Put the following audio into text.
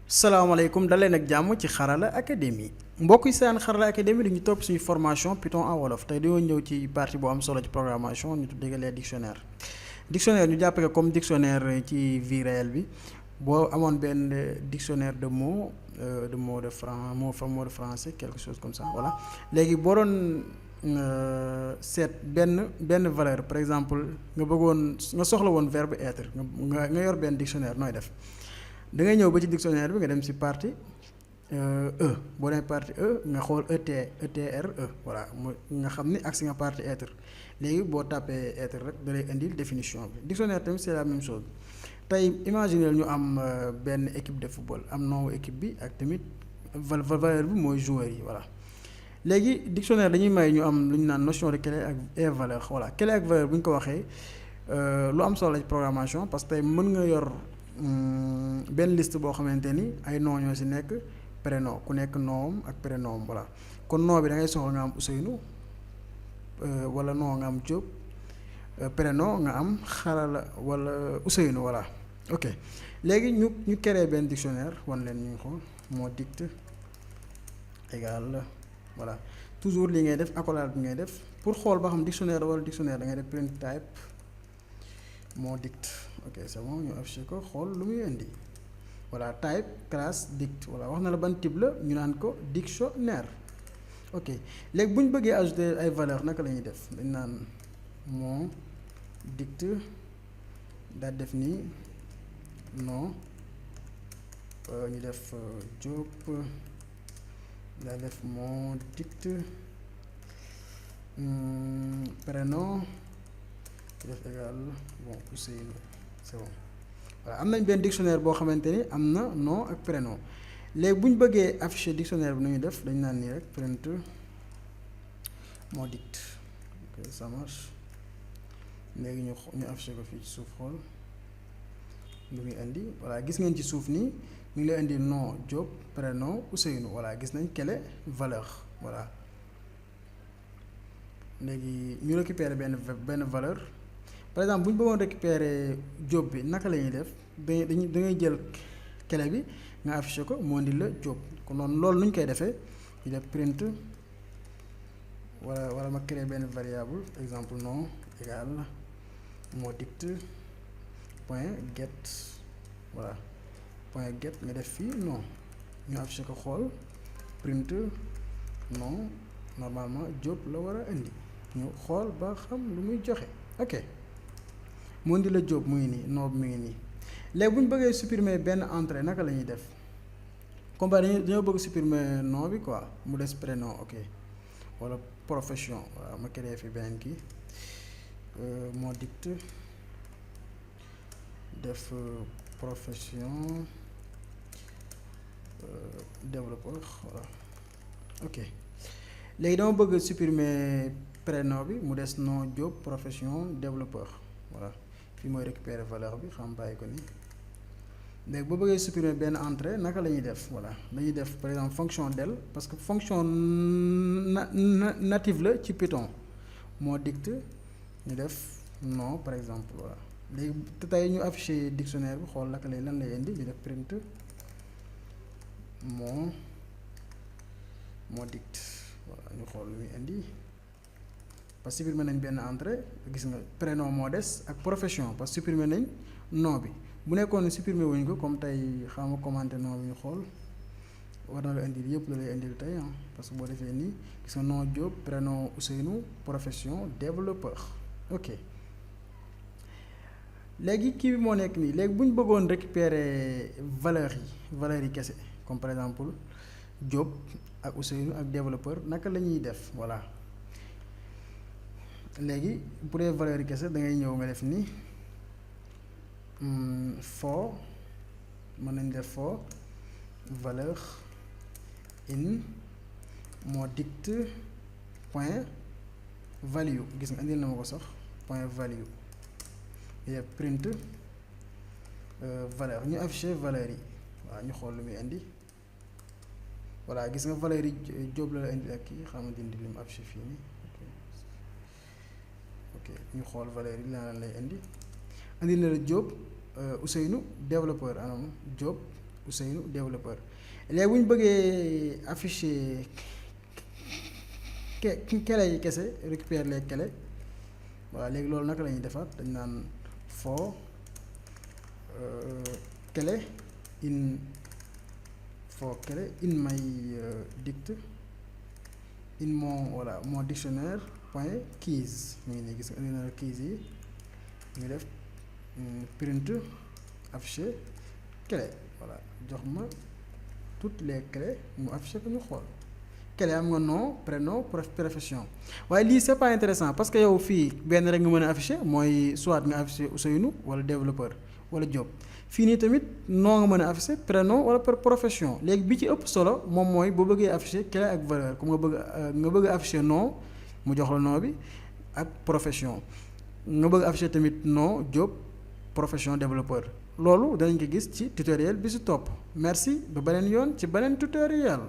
salaamaaleykum daleen ak jàmm ci xarala académie mbokk yi seen xarala académie dañu topp suñu formation Python en wolof tey dañoo ñëw ci partie bu am solo ci programmation ñu tuddee les dictionnaires dictionnaire ñu jàppe ko comme dictionnaire ci vie réelle bi boo amoon benn dictionnaire de mots mot de français quelque chose comme ça voilà léegi boo doon seet benn valeur par exemple nga bëggoon nga soxla woon verbe être nga yor benn dictionnaire nooy def da ngay ñëw ba ci dictionnaire bi nga dem ci partie e boo demee partie e nga xool etr voilà mu nga xam ni agsi nga partie être léegi boo tapé être rek da lay indil définition bi dictionnaire tamit c'est la même chose tey imaginer ñu am benn équipe de football am nom équipe bi ak tamit valeur bi mooy joueurs yi voilà léegi dictionnaire dañuy may ñu am lu ñu naan notion de clé ak et valeur voilà clé ak valeur bu ñu ko waxee lu am solo la ci programmation parce que tey mën nga yor benn liste boo xamante ni ay nom ñoo ci nekk prénom ku nekk nom ak prénom voilà kon nom bi da ngay soxla nga am Ousseynou wala nom nga am Diop prénom nga am Xarala wala Ousseynou voilà ok léegi ñu créer benn dictionnaire wan leen ñu ngi xool moo dicte égal voilà toujours li ngay def accolade bi ngay def pour xool ba xam dictionnaire wala dictionnaire da ngay def print type moo dicte ok c'est bon ñu affiché ko xool lu muy indi voilà type classe dict voilà wax na la ban type la ñu naan ko dictionnaire ok léegi bu ñu bëggee ajouter ay valeurs naka la ñuy def dañ naan moo dicte daal def nii non ñu def Diop daal def moo dicte prénom def égal bon Ousseynou c'est bon voilà am nañ benn dictionnaire boo xamante ni am na nom ak prénom léegi bu ñu bëggee afficher dictionnaire bi nu ñuy def dañ naan nii rek print moo dicte ok ça marche léegi ñu afficher ko fii ci suuf xool lu muy indi voilà gis ngeen ci suuf nii mi ngi lay indi nom Diop prénom Ousseynou voilà gis nañ quelle valeur voilà léegi ñu récupérer benn valeur par exemple bu ñu bëggoon récupérer Diop bi naka la ñuy def da ngay jël clé bi nga affiché ko moo indi la Diop kon noonu loolu nu ñu koy defee ñu def print wala ma créer benn variable par exemple nom égal moo dicte point get voilà point get nga def fii non ñu affiché ko xool print non normalement Diop la war a indi ñu xool ba xam lu muy joxe ok mu indi la Diop mu ngi nii nom bi mu ngi nii léegi bu ñu bëggee supprimer benn entrée naka la ñuy def comme dañoo bëgg supprimer nom bi quoi mu des prénom ok wala profession waaw ma créé fi beneen kii moo dicte def profession développeur voilà ok léegi dama bëgg supprimer prénom bi mu des nom Diop profession développeur voilà fii mooy récupérer valeur bi xam bàyyi ko ni léegi boo bëggee supprimer benn entrée naka la ñuy def voilà dañuy def par exemple fonction del parce que fonction native la ci Python moo dicte ñu def nom par exemple voilà léegi tey ñu affiché dictionnaire bi xool naka lay lan lay indi ñu def print moo dicte voilà ñu xool lu muy indi parce que supprimer nañ benn entrée gis nga prénom moo des ak profession parce que supprimer nañ nom bi bu nekkoon ne supprimer wuñ ko comme tey xam nga commenter nom bi ñu xool war na la indil yëpp la lay indil tey parce que boo defee nii gis nga nom Diop prénom Ousseynou profession développeur ok léegi kii bi moo nekk nii léegi bu ñu bëggoon récupérer valeurs yi kese comme par exemple Diop ak Ousseynou ak développeur naka la ñuy def voilà léegi bu dee valeurs yi kese da ngay ñëw nga def ni for mën nañ def for valeur in moo dicte point value gis nga indil na ma ko sax point value et print valeur ñu affiché valeurs yi waaw ñu xool lu muy indi voilà gis nga valeurs yi Diop la indi ak kii xam nga dindi li mu affiché fii nii ok ñu xool valeurs yi lan lay indi na la Diop Ousseynou développeur anam Diop Ousseynou développeur léegi bu ñu bëggee afficher clé yi kese récupérer les clés voilà léegi loolu naka la ñuy defaat dañ naan for clé in for clé in my dict in mon dictionnaire point keys mu ngi nii gis nga indi na keys yi ñu def print afficher clé voilà jox ma toutes les clés mu afficher ko ñu xool clé am nga nom prénom profession waaye lii c'est pas intéressant parce que yow fii benn rek nga mën a afficher mooy soit nga afficher Ousseynou wala développeur wala Diop fii nii tamit nom nga mën a afficher prénom wala profession léegi bi ci ëpp solo moom mooy boo bëggee afficher clé ak valeur comme nga bëgg a afficher nom mu jox la nom bi ak profession nga bëgg afficher tamit nom Diop profession développeur loolu danañ ko gis ci tutoriel bi si topp merci ba beneen yoon ci beneen tutoriel